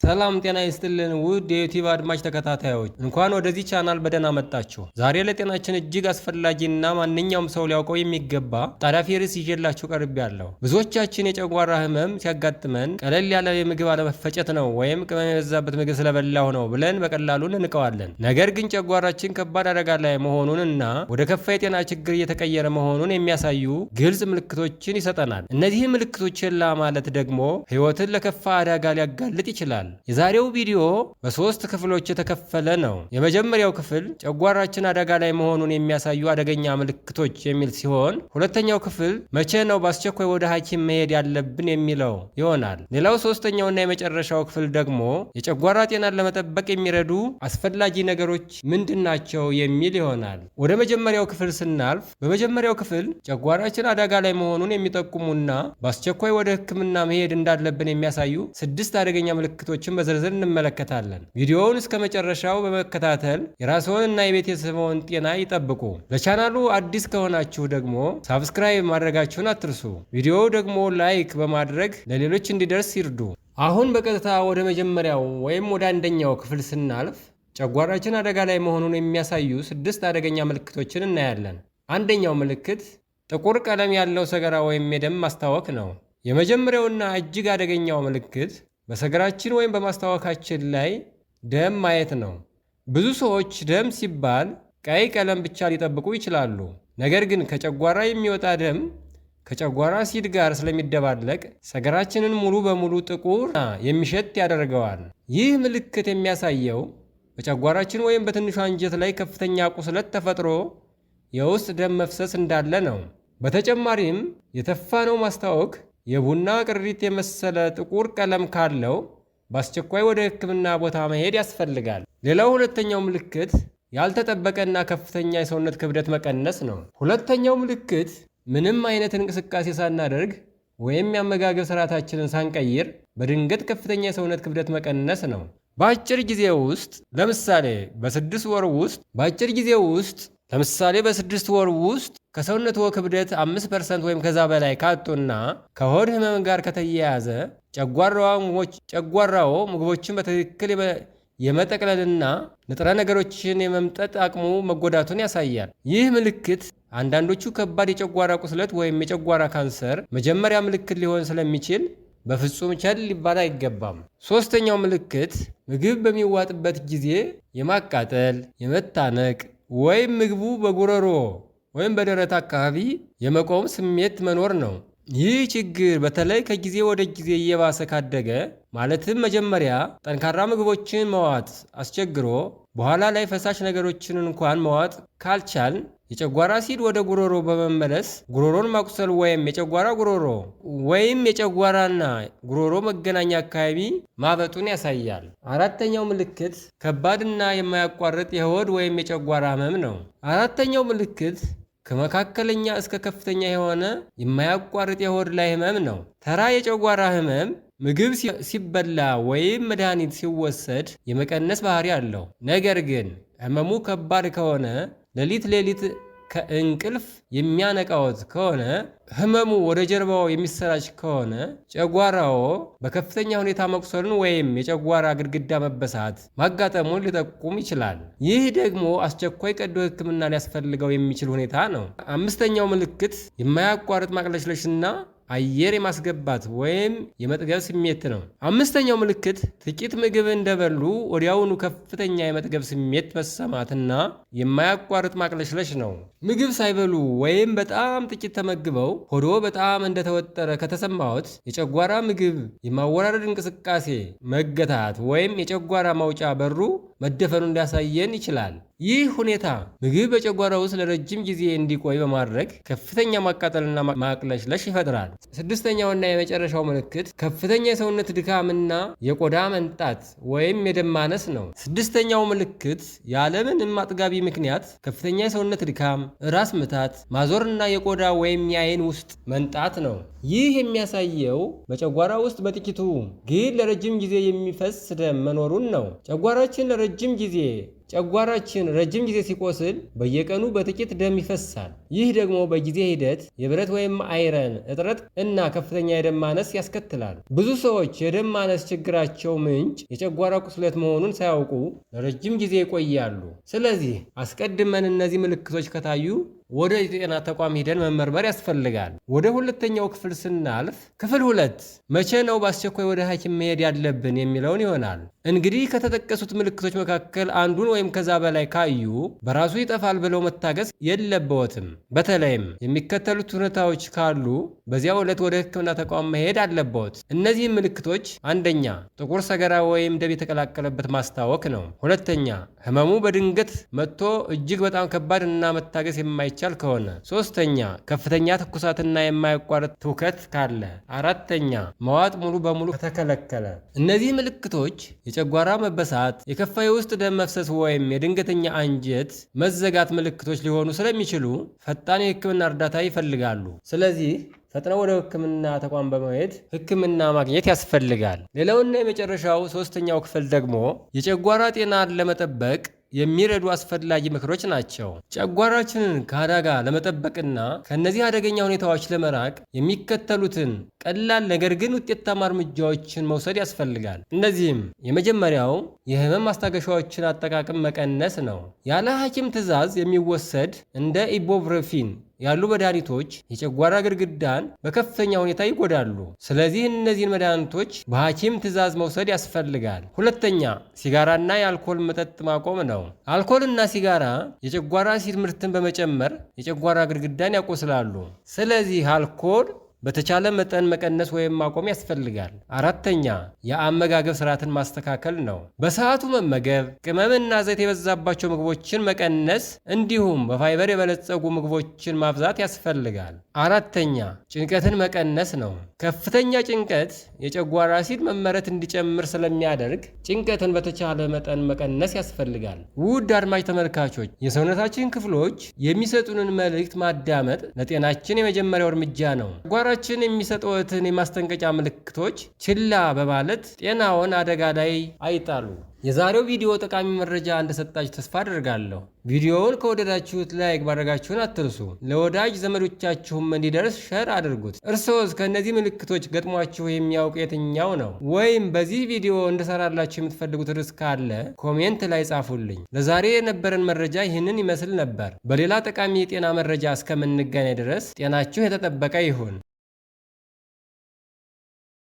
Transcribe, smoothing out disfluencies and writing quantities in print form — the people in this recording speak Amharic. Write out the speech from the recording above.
ሰላም ጤና ይስጥልን ውድ የዩቲዩብ አድማጭ ተከታታዮች፣ እንኳን ወደዚህ ቻናል በደህና መጣችሁ። ዛሬ ለጤናችን እጅግ አስፈላጊና ማንኛውም ሰው ሊያውቀው የሚገባ አጣዳፊ ርዕስ ይዤላችሁ ቀርቤያለሁ። ብዙዎቻችን የጨጓራ ህመም ሲያጋጥመን ቀለል ያለ የምግብ አለመፈጨት ነው ወይም ቅመም የበዛበት ምግብ ስለበላሁ ነው ብለን በቀላሉ እንንቀዋለን። ነገር ግን ጨጓራችን ከባድ አደጋ ላይ መሆኑንና ወደ ከፋ የጤና ችግር እየተቀየረ መሆኑን የሚያሳዩ ግልጽ ምልክቶችን ይሰጠናል። እነዚህን ምልክቶች ችላ ማለት ደግሞ ህይወትን ለከፋ አደጋ ሊያጋልጥ ይችላል። የዛሬው ቪዲዮ በሶስት ክፍሎች የተከፈለ ነው። የመጀመሪያው ክፍል ጨጓራችን አደጋ ላይ መሆኑን የሚያሳዩ አደገኛ ምልክቶች የሚል ሲሆን፣ ሁለተኛው ክፍል መቼ ነው በአስቸኳይ ወደ ሐኪም መሄድ ያለብን የሚለው ይሆናል። ሌላው ሶስተኛውና የመጨረሻው ክፍል ደግሞ የጨጓራ ጤናን ለመጠበቅ የሚረዱ አስፈላጊ ነገሮች ምንድን ናቸው የሚል ይሆናል። ወደ መጀመሪያው ክፍል ስናልፍ፣ በመጀመሪያው ክፍል ጨጓራችን አደጋ ላይ መሆኑን የሚጠቁሙና በአስቸኳይ ወደ ሕክምና መሄድ እንዳለብን የሚያሳዩ ስድስት አደገኛ ምልክቶችን በዝርዝር እንመለከታለን። ቪዲዮውን እስከ መጨረሻው በመከታተል የራስዎን እና የቤተሰብዎን ጤና ይጠብቁ። ለቻናሉ አዲስ ከሆናችሁ ደግሞ subscribe ማድረጋችሁን አትርሱ። ቪዲዮው ደግሞ like በማድረግ ለሌሎች እንዲደርስ ይርዱ። አሁን በቀጥታ ወደ መጀመሪያው ወይም ወደ አንደኛው ክፍል ስናልፍ፣ ጨጓራችን አደጋ ላይ መሆኑን የሚያሳዩ ስድስት አደገኛ ምልክቶችን እናያለን። አንደኛው ምልክት ጥቁር ቀለም ያለው ሰገራ ወይም የደም ማስታወክ ነው። የመጀመሪያውና እጅግ አደገኛው ምልክት በሰገራችን ወይም በማስታወካችን ላይ ደም ማየት ነው። ብዙ ሰዎች ደም ሲባል ቀይ ቀለም ብቻ ሊጠብቁ ይችላሉ። ነገር ግን ከጨጓራ የሚወጣ ደም ከጨጓራ አሲድ ጋር ስለሚደባለቅ ሰገራችንን ሙሉ በሙሉ ጥቁር የሚሸት ያደርገዋል። ይህ ምልክት የሚያሳየው በጨጓራችን ወይም በትንሿ አንጀት ላይ ከፍተኛ ቁስለት ተፈጥሮ የውስጥ ደም መፍሰስ እንዳለ ነው። በተጨማሪም የተፋነው ማስታወክ የቡና ቅሪት የመሰለ ጥቁር ቀለም ካለው በአስቸኳይ ወደ ሕክምና ቦታ መሄድ ያስፈልጋል። ሌላው ሁለተኛው ምልክት ያልተጠበቀና ከፍተኛ የሰውነት ክብደት መቀነስ ነው። ሁለተኛው ምልክት ምንም አይነት እንቅስቃሴ ሳናደርግ ወይም የአመጋገብ ስርዓታችንን ሳንቀይር በድንገት ከፍተኛ የሰውነት ክብደት መቀነስ ነው። በአጭር ጊዜ ውስጥ፣ ለምሳሌ በ6 ወር ውስጥ፣ በአጭር ጊዜ ውስጥ፣ ለምሳሌ በ6 ወር ውስጥ ከሰውነትዎ ክብደት 5% ወይም ከዛ በላይ ካጡና ከሆድ ህመም ጋር ከተያያዘ፣ ጨጓራዎ ምግቦችን በትክክል የመጠቅለልና ንጥረ ነገሮችን የመምጠጥ አቅሙ መጎዳቱን ያሳያል። ይህ ምልክት አንዳንዶቹ ከባድ የጨጓራ ቁስለት ወይም የጨጓራ ካንሰር መጀመሪያ ምልክት ሊሆን ስለሚችል በፍጹም ቸል ሊባል አይገባም። ሶስተኛው ምልክት ምግብ በሚዋጥበት ጊዜ የማቃጠል፣ የመታነቅ ወይም ምግቡ በጉሮሮ ወይም በደረት አካባቢ የመቆም ስሜት መኖር ነው። ይህ ችግር በተለይ ከጊዜ ወደ ጊዜ እየባሰ ካደገ፣ ማለትም መጀመሪያ ጠንካራ ምግቦችን መዋጥ አስቸግሮ በኋላ ላይ ፈሳሽ ነገሮችን እንኳን መዋጥ ካልቻልን፣ የጨጓራ አሲድ ወደ ጉሮሮ በመመለስ ጉሮሮን ማቁሰል ወይም የጨጓራ ጉሮሮ ወይም የጨጓራና ጉሮሮ መገናኛ አካባቢ ማበጡን ያሳያል። አራተኛው ምልክት ከባድና የማያቋርጥ የሆድ ወይም የጨጓራ ህመም ነው። አራተኛው ምልክት ከመካከለኛ እስከ ከፍተኛ የሆነ የማያቋርጥ የሆድ ላይ ህመም ነው። ተራ የጨጓራ ህመም ምግብ ሲበላ ወይም መድኃኒት ሲወሰድ የመቀነስ ባህሪ አለው። ነገር ግን ህመሙ ከባድ ከሆነ፣ ሌሊት ሌሊት ከእንቅልፍ የሚያነቃዎት ከሆነ፣ ህመሙ ወደ ጀርባው የሚሰራጭ ከሆነ፣ ጨጓራዎ በከፍተኛ ሁኔታ መቁሰሉን ወይም የጨጓራ ግድግዳ መበሳት ማጋጠሙን ሊጠቁም ይችላል። ይህ ደግሞ አስቸኳይ ቀዶ ሕክምና ሊያስፈልገው የሚችል ሁኔታ ነው። አምስተኛው ምልክት የማያቋርጥ ማቅለሽለሽና አየር የማስገባት ወይም የመጥገብ ስሜት ነው። አምስተኛው ምልክት ጥቂት ምግብ እንደበሉ ወዲያውኑ ከፍተኛ የመጥገብ ስሜት መሰማትና የማያቋርጥ ማቅለሽለሽ ነው። ምግብ ሳይበሉ ወይም በጣም ጥቂት ተመግበው ሆድዎ በጣም እንደተወጠረ ከተሰማዎት፣ የጨጓራ ምግብ የማወራረድ እንቅስቃሴ መገታት ወይም የጨጓራ ማውጫ በሩ መደፈኑን ሊያሳየን ይችላል። ይህ ሁኔታ ምግብ በጨጓራ ውስጥ ለረጅም ጊዜ እንዲቆይ በማድረግ ከፍተኛ ማቃጠልና ማቅለሽለሽ ይፈጥራል። ስድስተኛውና የመጨረሻው ምልክት ከፍተኛ የሰውነት ድካምና የቆዳ መንጣት ወይም የደም ማነስ ነው። ስድስተኛው ምልክት ያለምንም አጥጋቢ ምክንያት ከፍተኛ የሰውነት ድካም፣ ራስ ምታት፣ ማዞርና የቆዳ ወይም የአይን ውስጥ መንጣት ነው። ይህ የሚያሳየው በጨጓራ ውስጥ በጥቂቱ ግን ለረጅም ጊዜ የሚፈስ ደም መኖሩን ነው። ጨጓራችን ለረጅም ጊዜ ጨጓራችን ረጅም ጊዜ ሲቆስል በየቀኑ በጥቂት ደም ይፈሳል። ይህ ደግሞ በጊዜ ሂደት የብረት ወይም iron እጥረት እና ከፍተኛ የደም ማነስ ያስከትላል። ብዙ ሰዎች የደም ማነስ ችግራቸው ምንጭ የጨጓራ ቁስለት መሆኑን ሳያውቁ ለረጅም ጊዜ ይቆያሉ። ስለዚህ አስቀድመን እነዚህ ምልክቶች ከታዩ ወደ የጤና ተቋም ሂደን መመርመር ያስፈልጋል። ወደ ሁለተኛው ክፍል ስናልፍ ክፍል 2 መቼ ነው በአስቸኳይ ወደ ሐኪም መሄድ ያለብን የሚለውን ይሆናል። እንግዲህ ከተጠቀሱት ምልክቶች መካከል አንዱን ወይም ከዛ በላይ ካዩ በራሱ ይጠፋል ብለው መታገስ የለብዎትም። በተለይም የሚከተሉት ሁኔታዎች ካሉ በዚያው ዕለት ወደ ሕክምና ተቋም መሄድ አለብዎት። እነዚህም ምልክቶች አንደኛ፣ ጥቁር ሰገራ ወይም ደም የተቀላቀለበት ማስታወክ ነው። ሁለተኛ፣ ህመሙ በድንገት መጥቶ እጅግ በጣም ከባድ እና መታገስ የማይቻል ከሆነ። ሶስተኛ፣ ከፍተኛ ትኩሳትና የማያቋርጥ ትውከት ካለ። አራተኛ፣ መዋጥ ሙሉ በሙሉ ከተከለከለ። እነዚህ ምልክቶች የጨጓራ መበሳት፣ የከፋ የውስጥ ደም መፍሰስ ወይም የድንገተኛ አንጀት መዘጋት ምልክቶች ሊሆኑ ስለሚችሉ ፈጣን የህክምና እርዳታ ይፈልጋሉ። ስለዚህ ፈጥነው ወደ ህክምና ተቋም በመሄድ ህክምና ማግኘት ያስፈልጋል። ሌላውና የመጨረሻው ሶስተኛው ክፍል ደግሞ የጨጓራ ጤናን ለመጠበቅ የሚረዱ አስፈላጊ ምክሮች ናቸው። ጨጓራችንን ከአደጋ ለመጠበቅና ከእነዚህ አደገኛ ሁኔታዎች ለመራቅ የሚከተሉትን ቀላል ነገር ግን ውጤታማ እርምጃዎችን መውሰድ ያስፈልጋል። እነዚህም የመጀመሪያው የህመም ማስታገሻዎችን አጠቃቀም መቀነስ ነው። ያለ ሐኪም ትዕዛዝ የሚወሰድ እንደ ibuprofen ያሉ መድኃኒቶች የጨጓራ ግድግዳን በከፍተኛ ሁኔታ ይጎዳሉ። ስለዚህ እነዚህን መድኃኒቶች በሐኪም ትዕዛዝ መውሰድ ያስፈልጋል። ሁለተኛ፣ ሲጋራና የአልኮል መጠጥ ማቆም ነው። አልኮልና ሲጋራ የጨጓራ አሲድ ምርትን በመጨመር የጨጓራ ግድግዳን ያቆስላሉ። ስለዚህ አልኮል በተቻለ መጠን መቀነስ ወይም ማቆም ያስፈልጋል። አራተኛ፣ የአመጋገብ ስርዓትን ማስተካከል ነው። በሰዓቱ መመገብ፣ ቅመምና ዘይት የበዛባቸው ምግቦችን መቀነስ፣ እንዲሁም በፋይበር የበለጸጉ ምግቦችን ማብዛት ያስፈልጋል። አራተኛ፣ ጭንቀትን መቀነስ ነው። ከፍተኛ ጭንቀት የጨጓራ አሲድ መመረት እንዲጨምር ስለሚያደርግ ጭንቀትን በተቻለ መጠን መቀነስ ያስፈልጋል። ውድ አድማጭ ተመልካቾች፣ የሰውነታችን ክፍሎች የሚሰጡንን መልእክት ማዳመጥ ለጤናችን የመጀመሪያው እርምጃ ነው። ጨጓራችን የሚሰጡትን የማስጠንቀቂያ ምልክቶች ችላ በማለት ጤናውን አደጋ ላይ አይጣሉ። የዛሬው ቪዲዮ ጠቃሚ መረጃ እንደሰጣችሁ ተስፋ አደርጋለሁ። ቪዲዮውን ከወደዳችሁት like ማድረጋችሁን አትርሱ። ለወዳጅ ዘመዶቻችሁም እንዲደርስ share አድርጉት። እርስዎስ ከእነዚህ ምልክቶች ገጥሟችሁ የሚያውቅ የትኛው ነው? ወይም በዚህ ቪዲዮ እንድሰራላችሁ የምትፈልጉት ርዕስ ካለ comment ላይ ጻፉልኝ። ለዛሬ የነበረን መረጃ ይህንን ይመስል ነበር። በሌላ ጠቃሚ የጤና መረጃ እስከምንገናኝ ድረስ ጤናችሁ የተጠበቀ ይሁን።